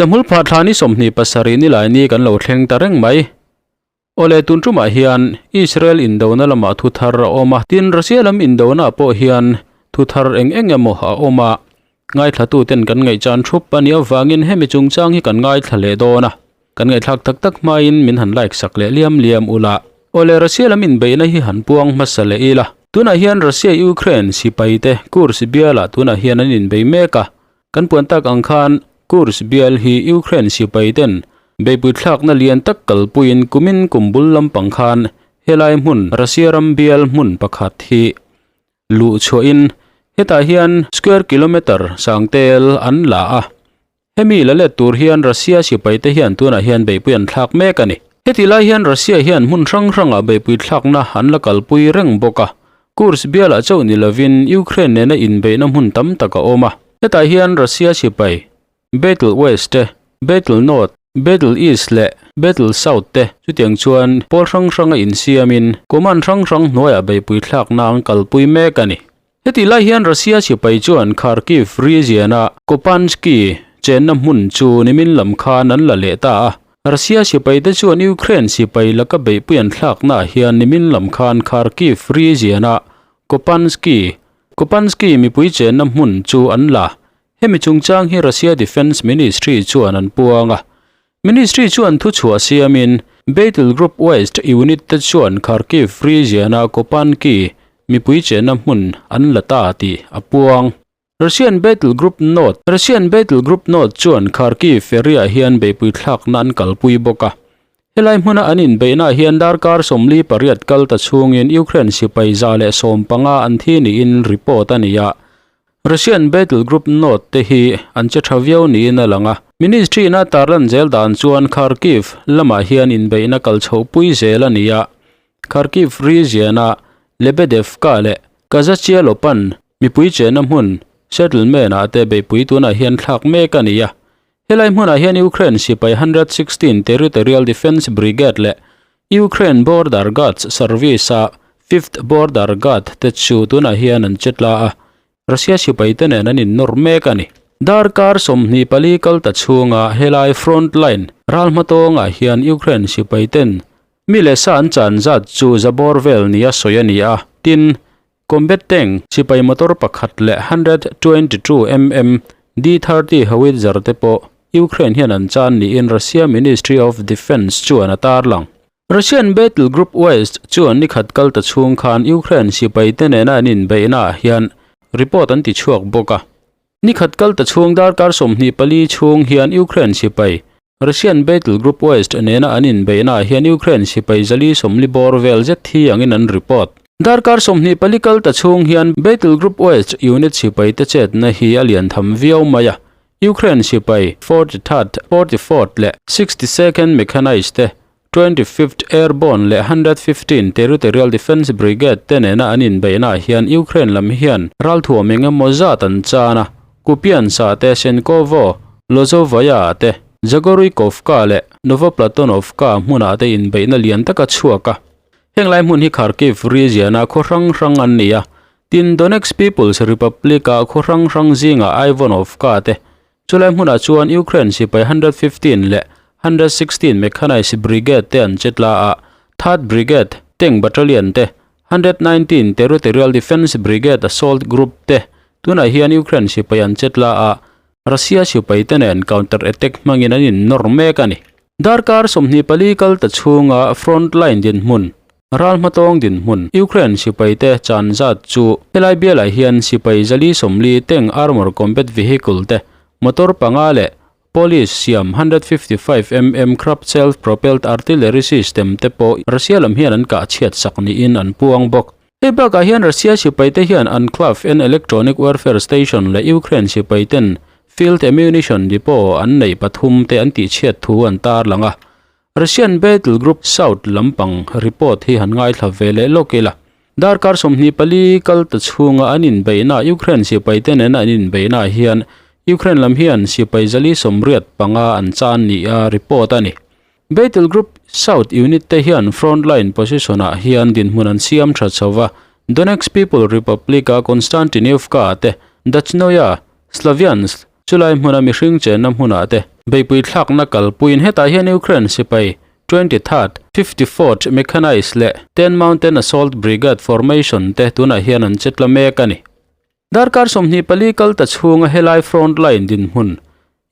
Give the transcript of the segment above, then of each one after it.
Sahmul phah thla ni 27 nilaini kan lo thleng ta reng mai. Awle tun tumah hian Israel indona lamah thu thar a awm a, tin Russia lam indona pawh hian thu thar eng eng emaw a awm a, ngaithlatuten kan ngaihchan thup a nih avangin hemi chungchang hi kan ngaithla leh dawn a, kan ngaihthlak tak tak hmain min han like sak leh liam liam ula. Awle Russia lam inbeihna hi han puang hmasa leh ila. Tunah hian Russia Ukraine sipai te Kursk bialah tunah hian an inbei mek a, Kan puan tak ang khan Kursk bial hi Ukraine sipai ten beipui thlakna lian tak kalpuiin kumin kum bul lampang khan helai hmun Russia ram bial hmun pakhat hi luh chhuahin hetah hian square kilometre sangtel an la a. Hemi la let tur hian Russia sipai te hian tunah hian beipui an thlak mek a ni. Heti lai hian Russia hian hmun hrang hrangah beipui thlakna an la kalpui reng bawk a. Kursk bialah chauh ni lovin Ukraine nena inbeihna hmun tam tak a awm a. Hetah hian Russia sipai Battle West te, Battle North, Battle East leh Battle South te chutiang chuan pawl hrang hranga insiamin command hrang hrang hnuaiah beihpui thlakna an kalpui mek a ni. Hetih lai hian Russia sipai chuan Kharkiv region-a Kopanski chenna hmun chu nimin lam khan an la leh ta a. Russia sipaite chuan Ukraine sipai laka beihpui an thlaknaah hian nimin lam khan Kharkiv region-a Kopanski, Kopanski mipui chenna hmun chu an la. Hemi chungchang hi Russia Defence Ministry chuan an puang a. Ministry chuan thuchhuah siamin Battle Group West unit te chuan Kharkiv region-a Kopanki mipui chenna hmun an la ta tih a puang. Russian Battle Group North Russian Battle Group North chuan Kharkiv area hian beihpui thlakna an kalpui bawk a. Helai hmuna an inbeihnaah hian darkar 48 kal ta chhungin Ukraine sipai 115 an thi niin report a ni a. Russian Battle Group North te hi an che tha viau niin a lang a. Ministry in a tarlan zel dan chuan Kharkiv lamah hian inbeihna kal chhohpui zel a ni a. Kharkiv region-a Lebedevka leh Kazachialopan Mipui chenna hmun, settlement, ah te beihpui tunah hian thlak mek a ni a. Helai hmunah hian Ukraine sipai 116 Territorial Defence Brigade leh Ukraine Border Guards Service-a Fifth Border Guard te chu tunah hian an che tla a, Russia sipai te nen an innawr mek a ni. Darkar 24 kal ta chhunga helai front line ral hmatawngah hian Ukraine sipai ten mi leh sa an chan zat chu zabawr vel nia sawi a ni a, tin, Combat tank sipai motor pakhat leh 122 mm D-30 howitzer te pawh Ukraine hian an chan niin Russia Ministry of Defence chuan a tarlang. Russian Battle Group West chuan ni khat kal ta chhung khan Ukraine sipai te nena an inbeihnaah hian report an ti chhuak bawk a. Ni khat kal ta chhung darkar 24 chhung hian Ukraine sipai Russian Battle Group West nena an inbeihnaah hian Ukraine sipai 440 bawr vel zet thi angin an report. Darkar 24 kal ta chhung hian Battle Group West unit sipai te chetna hi a lian tham viau mai a. Ukraine sipai 43rd, 44th leh 62nd Mechanized te, 25th Airborne leh 115 Territorial Defence Brigade te nena an inbeihnaah hian Ukraine lam hian ralthuam eng emaw zat an chan a. Kupiansk-ah te Senkovo, Lozovaya-ah te, Zagoruykovka leh Novoplatonovka hmunah te inbeihna lian tak a chhuak a. Heng lai hmun hi Kharkiv region-a khaw hrang hrang an ni a, tin Donetsk People's Republic-a khaw hrang hrang zingah Ivanovka te, chulai hmunah chuan Ukraine sipai 115 leh 116 Mechanized Brigade te an che tla a, Third Brigade, Tank Battalion te, 119 Territorial Defence Brigade Assault Group te tunah hian Ukraine sipai an che tla a, Russia sipai te nen counter attack hmangin an innawr mek a ni. Darkar 24 kal ta chhunga front line dinhmun, ral hmatawng dinhmun, Ukraine sipai te chan zat chu helai bialah hian sipai 440 tank armor combat vehicle te, motor panga leh Police siam 155 mm Krab self-propelled artillery system te pawh Russia lam hian an kah chhiat sak niin an puang bawk. Hei bakah hian Russia sipai te hian Anklav and Electronic Warfare Station leh Ukraine sipai ten Field Ammunition Depot an neih pathum te an tihchhiat thu an tarlang a. Russian Battle Group South lampang report hi han ngaithla ve leh lawk ila. Darkar 24 kal ta chhunga an inbeihna Ukraine sipai te nena an inbeihna hian Ukraine lam hian sipai 185 an chan ni a report a ni. Battle Group South unit te hian front line position ah hian dinhmun an siam tha chhova Donetsk People Republic a Konstantinivka te Dachnoya, Slaviansk chulai hmuna mihring chenna hmunah te. Beihpui thlakna kalpuiin hetah hian Ukraine sipai 23rd, 54th Mechanized leh 10 Mountain Assault Brigade formation te tunah hian an che tla mek a ni. Darkar 24 kal ta chhunga helai front line dinhmun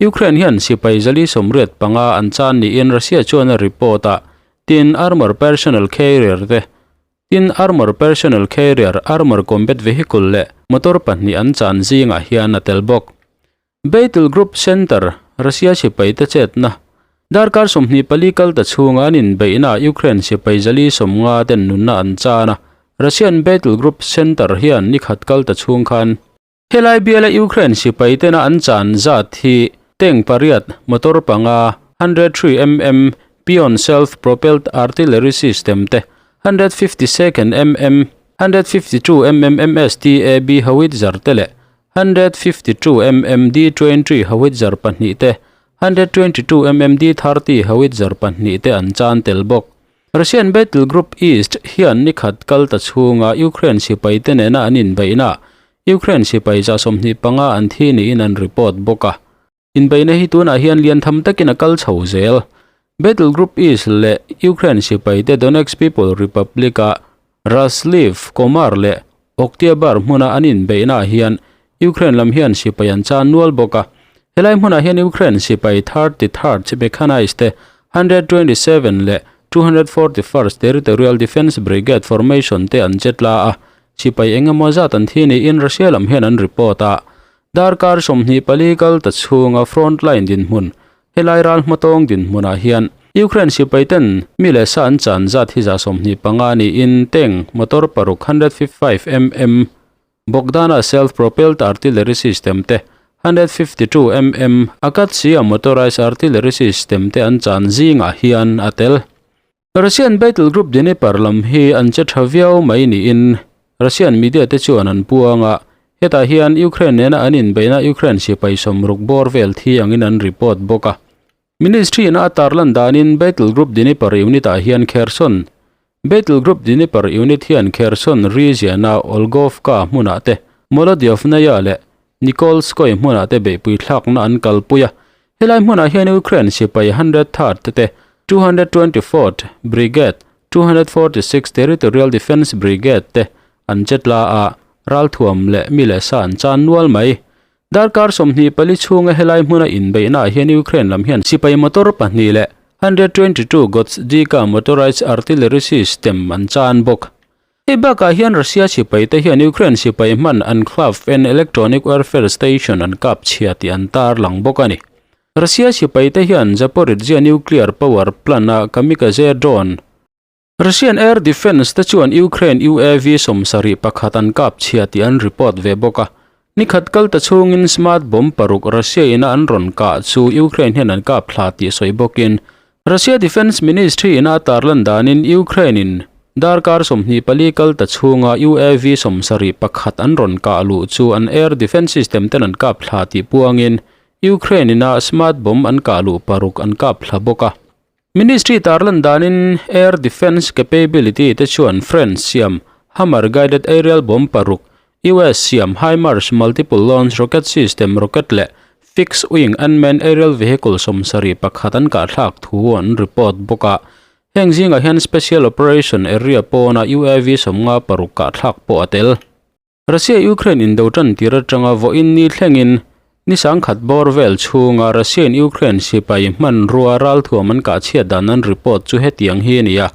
Ukraine hian sipai 485 an chan niin Russia chuan a report a, tin armor personnel carrier te Tin, Armor Personnel Carrier, Armor Combat Vehicle leh motor pahnih an chan zingah hian a tel bawk. Battle Group Center, Russia sipaite chetna, Darkar 24 kal ta chhunga an inbeihnaah Ukraine sipai 450 ten nunna an chan a, Russian Battle Group Center hian nikhat kal ta chhung khan Helai biala Ukraine sipai tena an chan zat hi tank pariat, motor panga, 103 mm Pion self-propelled artillery system te, 152 mm, 152 mm MSTAB howitzer te leh 152 mm D-23 howitzer pahnih te, 122 mm D-30 howitzer pahnih te an chan tel bawk. Russian Battle Group East hian nikhat kal ta chhunga Ukraine sipaite nena an inbeihna Ukraine sipai 25 an thi niin an report bawk a. Inbeihna hi tunah hian lian tham takin a kal chho zel. Battle Group East leh Ukraine sipaite Donetsk People Republic-a Razliv, Komar leh Oktyabr hmuna an inbeihnaah hian Ukraine lam hian sipai an chan nual bawk a. Helai hmunah hian Ukraine sipai 33rd Mechanized te, 127 leh 241st Territorial Defence Brigade formation te an che tla a, sipai eng emaw zat an thi niin Russia lam hian an report a. Darkar 24 kal ta chhunga front line dinhmun Helai ral hmatawng dinhmunah hian Ukraine sipaiten mi leh sa an chan zat hi 25 niin tank motor paruk 155 mm Bogdana self-propelled artillery system te, 152 mm Akatsia motorized artillery system te an chan zingah hian a tel. Russian battle group Dnipro lam hi an che tha viau mai niin Russian media te chuan an puang a, hetah hian Ukraine nena an inbeihna Ukraine sipai sawmruk bawr vel thi angin an report bawk a. Ministry ina a tarlan danin battle group Dnipro unit ah hian Kherson Battle group Dnipro unit hian Kherson region-a Olgovka hmunah te Molodyovnaya leh Nikolskoye hmunah te beihpui thlakna an kalpui a. Helai hmunah hian Ukraine sipai 103rd te, 224th Brigade, 246th Territorial Defence Brigade te an che tla a, ralthuam leh mi leh sa an chan nual mai. Darkar 24 chhunga helai hmuna inbeihnaah hian Ukraine lam hian sipai motor pahnih leh 122 Gvozdika motorized artillery system an chan bawk. Hei bakah hian Russia sipaite hian Ukraine sipai hman Anklav and Electronic Warfare Station an kap chhia tih an tar lang bawk a ni. Russia sipaite hian Zaporizhzhia nuclear power plant-a kamikaze drone, Russian air defence te chuan Ukraine UAV 71 an kap chhia tih an report ve bawk a. Nikhat kal ta chhungin smart bomb paruk Russia ina an rawn kah chu Ukraine hian an kap thla tih sawi bawkin Russia Defence Ministry ina a tarlan danin Ukraine in darkar 24 kal ta chhunga UAV 71 an rawn kah luh chu an air defence system ten an kap thla tih puangin Ukraine ina smart bomb an kah luh paruk an kap thla bawk a. Ministry tarlan danin air defence capability te chuan French siam Hammer guided aerial bomb paruk, US siam HIMARS multiple launch rocket system rocket leh fixed wing unmanned aerial vehicle 71 an kahthlak thu an report bawk a. Heng zingah hian special operation area pawna UAV 56 kahthlak pawh a tel. Russia-Ukraine indo tan tir atanga vawiin ni thlengin ni sangkhat bawr vel chhunga Russia-in Ukraine sipai hmanrua ralthuam an kah chhiat dan an report chu hetiang hi a ni a.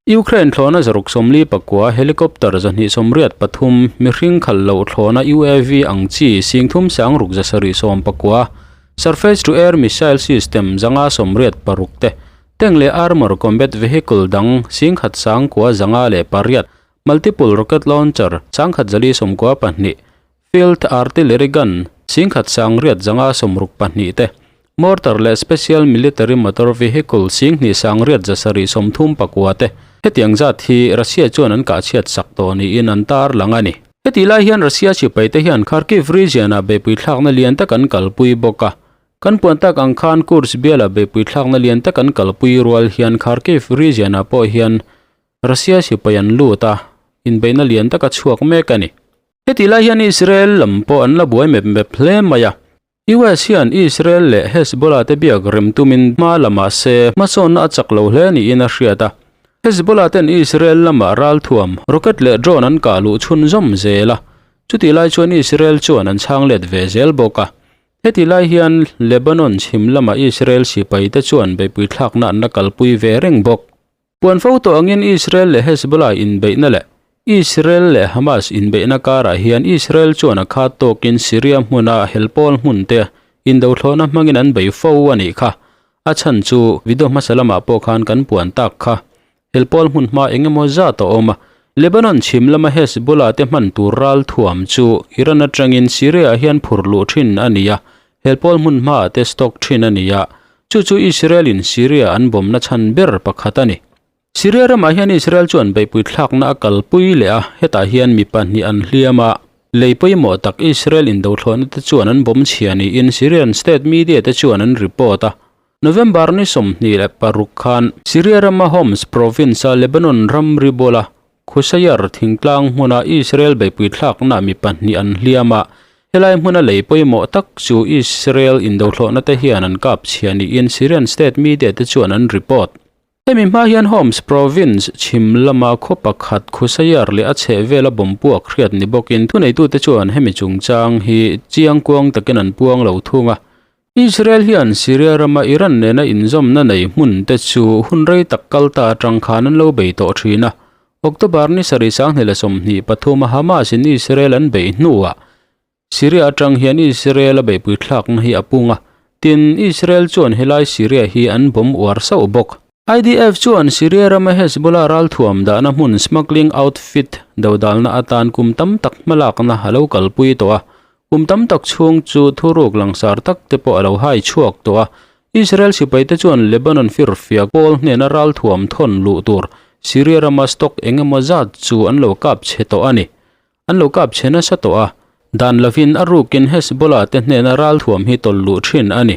Ukraine thlawhna 169, helicopter 283, mihring khalh loh thlawhna UAV ang chi 36,719, surface-to-air missile system 586 te, tank leh armour combat vehicle dang 1,908, Multiple rocket launcher 1,092, field artillery gun 1,962 te, mortar leh special military motor vehicle 2,734 te hetiang zat hi Russia chuan an kah chhiat sak tawh niin an tar lang a ni. Hetih lai hian Russia sipaite hian Kharkiv region-ah beihpui thlakna lian tak an kalpui bawk a. Kan puan tak ang khan Kursk biala beihpui thlakna lian tak an kalpui rual hian Kharkiv region-ah pawh hian Russia sipai an lut a, inbeihna lian taka chhuak mek a ni. Heti lai hian Israel lam pawh an la buai mep mep hle mai a. US hian Israel leh Hezbollah te biak rem tumin hma la mah se hmasawnna a chak lo hle niin a hriat a. Hezbollah ten Israel lamah ralthuam, rocket leh drone an kah luh chhunzawm zel a, chutih lai chuan Israel chuan an chhang let ve zel bawk a. Heti lai hian Lebanon chhim lama Israel sipai te chuan beihpui thlakna an la kalpui ve reng bawk. Puan fo tawh angin Israel leh Hezbollah inbeihna leh Israel leh Hamas inbeihna karah hian Israel chuan a khat tawkin Syria hmuna helpawl hmun te indothlawhna hmangin an bei fo a nih kha. A chhan chu video hmasa lamah pawh khan kan puan tak kha. Helpawl hmun hma eng emaw zat a awm a. Lebanon chhim lama Hezbollah te hman tur ral thuam chu Iran atangin Syria ah hian phur luh thin a ni a, helpawl hmun hmaah te stock thin a ni a. Chu chu Israel-in Syria an bawmna chhan ber pakhat a ni. Syria ramah hian Israel chuan beihpui thlakna a kalpui leh a, hetah hian mi pahnih an hliam a. Lei pawimawh tak Israel indothlawhna te chuan an bawm chhia niin Syrian state media te chuan an report a. November ni 26 khan Syria rama Homs province-a Lebanon ramri bula Qusayr thingtlang hmuna Israel beihpui thlakna mi pahnih an hliam a, helai hmuna lei pawimawh tak chu Israel indothlawhna te hian an kap chhia niin Syrian state media te chuan an report. Hemi hma hian Homs province chhim lama khaw pakhat Qusayr leh a chhehvela bomb puak hriat ni bawkin thuneitute chuan hemi chungchang hi chiangkuang takin an puang lo thung a. Israel hian Syria rama Iran nena inzawmna nei hmun te chu hun rei tak kal ta atang khan an lo bei tawh thin a. October ni sarih 2023 a Hamas in Israel an beih hnuah Syria atang hian Israel a beihpui thlakna hi a pung a, tin Israel chuan helai Syria hi an bomb uar sauh bawk. IDF chuan Syria rama Hezbollah ralthuam dahna hmun smuggling outfit dodalna atan kum tam tak hmalakna a lo kalpui tawh a, Kum tam tak chhung chu thuruk langsar tak te pawh a lo hai chhuak tawh a. Israel sipaite chuan Lebanon firfiak pawl hnena ralthuam thawn luh tur Syria rama stock eng emaw zat chu an lo kap chhe tawh a ni. An lo kap chhe nasa tawh a. Dan lovin a rukin Hezbollah te hnena ralthuam hi tawlh luh thin a ni.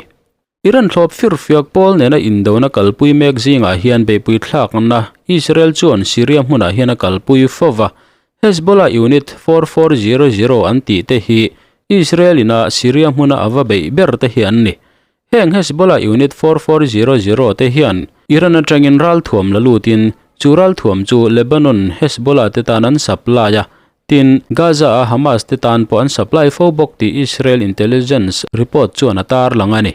Iran thlawp firfiak pawl nena indona kalpui mek zingah hian beihpui thlakna Israel chuan Syria hmunah hian a kalpui fo va. Hezbollah Unit 4400 an tih te hi Israel ina Syria hmuna a va beih ber te hi an ni. Heng Hezbollah Unit 4400 te hian Iran atangin ralthuam la lutin chu ralthuam chu Lebanon Hezbollah te tan an supply a, Tin, Gaza-a Hamas te tan pawh an supply fo bawk tih Israel intelligence report chuan a tarlang a ni.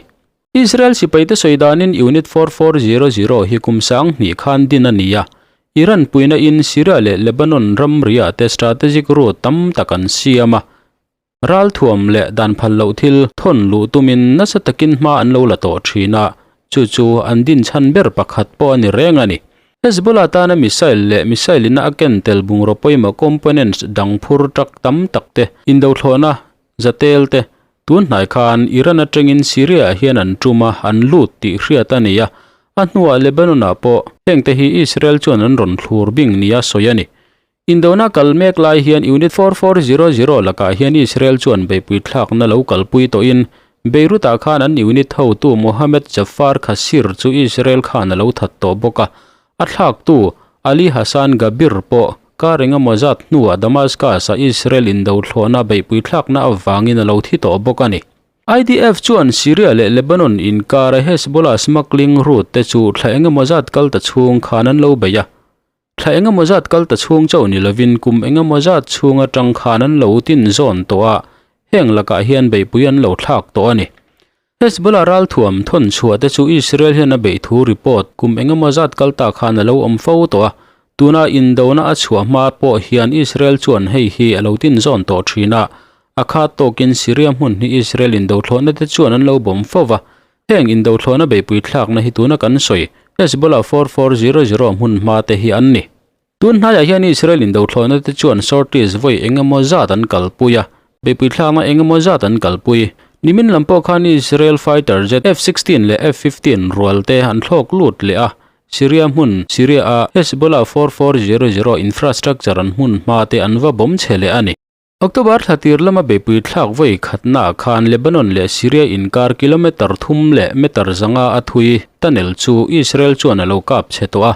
Israel sipaite sawi danin Unit 4400 hi kum 2000 khan din a ni a, Iran puina in Syria leh Lebanon ramriah te strategic route tam tak an siam a, ralthuam leh dan phal loh thil thawn luh tumin nasa takin hma an lo la tawh thin a, chu chu an din chhan ber pakhat pawh a ni reng a ni. Hezbollah tana missile leh missile ina a ken tel bungraw pawimawh components dang phur truck tam tak te, indothlawhna zatel te, tun hnai khan Iran atangin Syria ah hian an tum a, an lut tih hriat a ni a. A hnuah Lebanon ah pawh hengte hi Israel chuan an rawn thlur bing nia sawi a ni. Indona kal mek lai hian Unit 4400 lakah hian Israel chuan beihpui thlakna lo kalpui tawhin Beirut-ah khan an unit hotu Mohammed Jafar Khasir chu Israel khan a lo that tawh bawk a, a thlaktu Ali Hassan Gabir pawh kar engemaw zat hnuah Damascus-a Israel indo thlawhna beihpui thlakna avangin a lo thi tawh bawk a ni. IDF chuan Syria leh Lebanon inkara Hezbollah smuggling route te chu thla engemaw zat kal ta chhung khan an lo bei a. Thla engemaw zat kal ta chhung chauh ni lovin kum engemaw zat chhung atang khan an lo tin zawn tawh a, heng lakah hian beihpui an lo thlak tawh a ni. Hezbollah ralthuam thawn chhuah te chu Israel hian a beih thu report kum engemaw zat kal ta khan a lo awm fo tawh a, tuna indona a chhuah hma pawh hian Israel chuan hei hi a lo tin zawn tawh thin a, a khat tawkin Syria hmun hi Israel indothlawhna te chuan an lo bawm fo va, Heng indothlawhna beihpui thlakna hi tuna kan sawi Hezbollah 4400 hmun hma te hi an ni. Tun hnaiah hian Israel indothlawhna te chuan sorties vawi eng emaw zat an kalpui a, beihpui thlakna eng emaw zat an kalpui. Nimin lam pawh khan Israel fighter jet F-16 leh F-15 rual te an thlawk lut leh a, Syria hmun Syria-a Hezbollah 4400 infrastructure an hmun hma te an va bawm chhe leh a ni. October thla tir lama beihpui thlak vawi khatnaah khan Lebanon leh Syria inkar kilometre thum leh meter zanga a thui tunnel chu Israel chuan a lo kap chhe tawh a.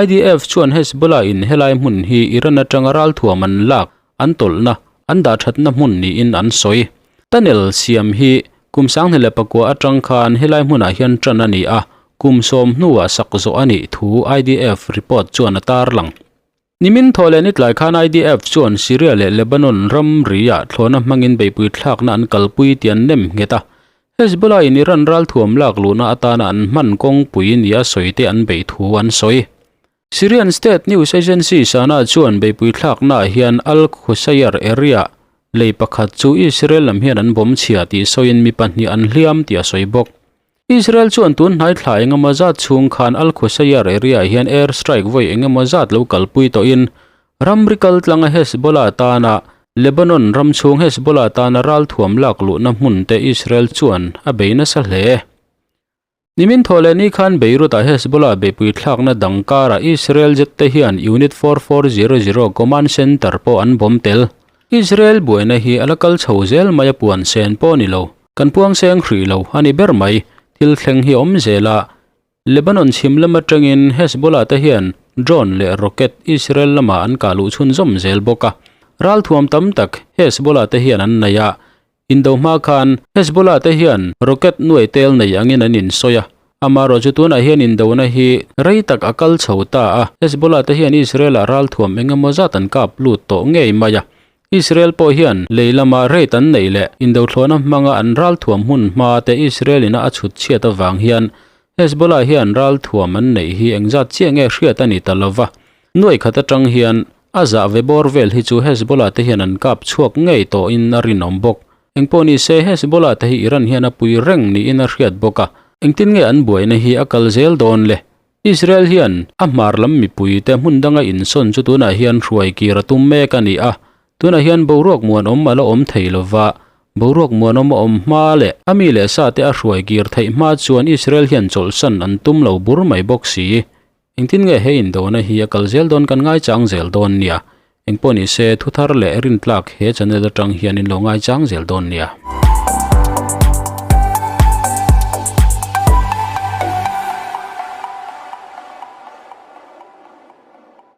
IDF chuan Hezbollah in helai hmun hi Iran atanga ralthuam an lak, an tawlhna, an dahthatna hmun niin an sawi. Tunnel siam hi. Kum 2009 atang khan helai hmunah hian tan a ni a, kum sawm hnuah sak zawh a nih thu IDF report chuan a tarlang. Nimin thaw leh nitlai khan IDF chuan Syria leh Lebanon ramri-ah thlawhna hmangin beihpui thlakna an kalpui tih an nem nghet a. Hezbollah in Iran ralthuam lak luhna atana an hman kawngpui nia sawi te an beih thu an sawi. Syrian state news agency Sana chuan beihpui thlaknaah hian Al-Qusayr area lei pakhat chu Israel lam hian an bawm chhia tih sawiin mi pahnih an hliam tih a sawi bawk. Israel chuan tun hnai thla engemaw zat chhung khan Al-Qusayr area hian air strike vawi engemaw zat lo kalpui tawhin Ramri kal tlanga Hezbollah tana Lebanon ram chhung Hezbollah tana ralthuam lak luhna hmun te Israel chuan a bei nasa hle. Nimin thaw leh ni khan Beirut-ah Hezbollah beihpui thlakna dang karah Israel jet te hian Unit 4400 Command Center pawh an bawm tel. Israel buaina hi a la kal chho zel mai a puan sen pawh ni lo. Kan puang seng hrih lo a ni ber mai. Thil thleng hi awm zel a. Lebanon chhim lam atangin Hezbollah te hian drone leh rocket Israel lamah an kah luh chhunzawm zel bawk a. Ralthuam tam tak Hezbollah te hian an nei a. Indo hma khan Hezbollah te hian rocket nuai tel nei angin an insawi a. Amaherawh chu tunah hian indona hi rei tak a kal chho ta a. Hezbollah te hian Israel-ah ralthuam eng emaw zat an kap lut tawh ngei mai a. Israel pawh hian lei lama rate an neih leh indothlawhna hmanga an ralthuam hmun hma te Israel ina a chhut chhiat avang hian Hezbollah hian ralthuam an neih hi engzat chiah nge hriat a ni ta lova. Nuai khat atang hian a zah ve bawr vel hi chu Hezbollah te hian an kap chhuak ngei tawhin a rinawm bawk. Engpawh ni se Hezbollah te hi Iran hian a pui reng niin a hriat bawk a, engtin nge an buaina hi a kal zel dawn le? Israel hian a hmar lam mipuite hmun danga insawn chu tunah hian hruai kir a tum mek a ni a, tunah hian boruak muanawm a la awm thei lova, boruak muanawm a awm hma leh a mi leh sa te a hruai kir theih hma chuan Israel hian chawlhsan an tum lo bur mai bawk si. Engtin nge he indona hi a kal zel dawn kan ngaichang zel dawn nia. Engpawh ni se thuthar leh rintlak he channel atang hian in lo ngaichang zel dawn nia.